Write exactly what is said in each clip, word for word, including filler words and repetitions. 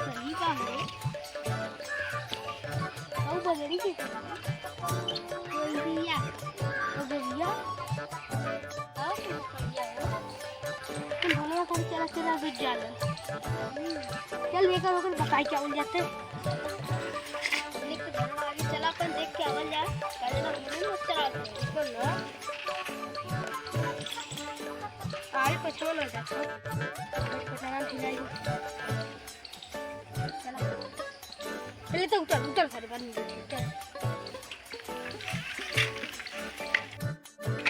सही बा हो। अउ बगरी के कोई बिया। बगरिया। अउ बगरिया हो। तुम भनवा कर चला, चला, रुक जा लो। चल, लेकर होकर बताई क्या बोल जाते। चला, अपन देख के आवल जाए। पहले ना हमने मत चला। बिल्कुल ना। आगे पछुआ लग जाता। पछुआ ना ढिलाई। चला। पहले तो उतर, उतर सारे, बाद में देखिए, उतर।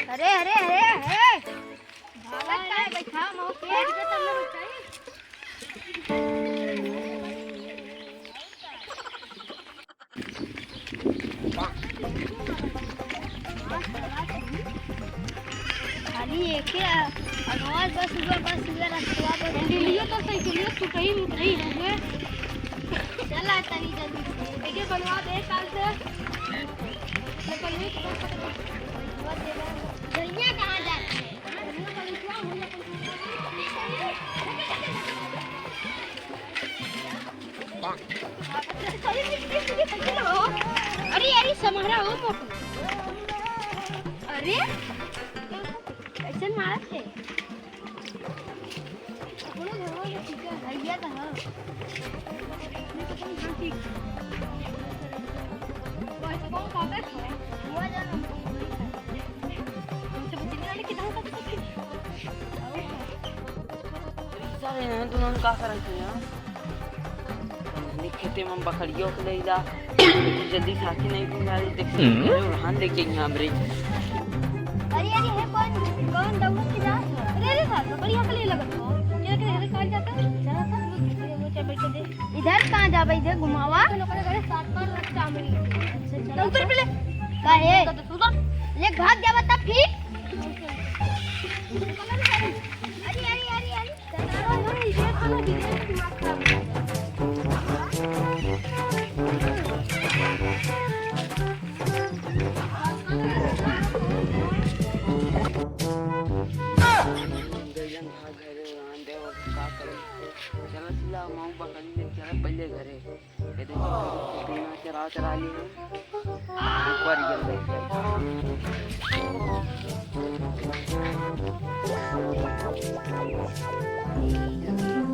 अरे, अरे, अरे, अरे। भागत का है, बैठा, मौत के। खाली एके आ-, आवाज बस हुआ, बस हुआ, रस्तवा बस हुआ। हैंडलियो तो साइकिलियो टूटही मुटही हुए। चला तनी जल्दी से। देखिए बनवा दे काल से। तो बनवे के बाद पता चल-, बनवा देगा। जहिया कहाँ जाते हैं? अरे, अरे, समहरा हो मोटू। अरे, कैसन मारत है? अपनो घरवा के पीछे भैया तो है। नहीं तो कौन हाँ ठीक। वैसे कौन खाते हैं? हुआ जाना। हमसे बचने वाले कितना खाते हैं? सारे हैं दोनों का करत हैं यार। हमने खेते में बकरियों के ले जा। जल्दी साथी नहीं घुमा रही, देख हम्म। अरे उड़ान लेके यहाँ हमरे। अरे, अरे, हे कौन, कौन दौड़त के जा? अरे, अरे, साथ में बढ़िया के लिए लगत हो। क्या, क्या, अरे, कहाँ जाता है? चला था, वो, वो, वो, चल, बैठ दे। इधर कहाँ जाबे, इधर घुमावा। चलो, करे, करे, सात बार रखता हमरी। अच्छा, चलो, उतर पहले। काहे? उतर, उतर। ले, भाग जावा तब फिर। अरे, अरे, अरे, अरे। चला सिला, माऊ बकरी ले चला पहले घरे। ये देखो, बिना चरा चरा ली है। ऊपर ही गिर गई।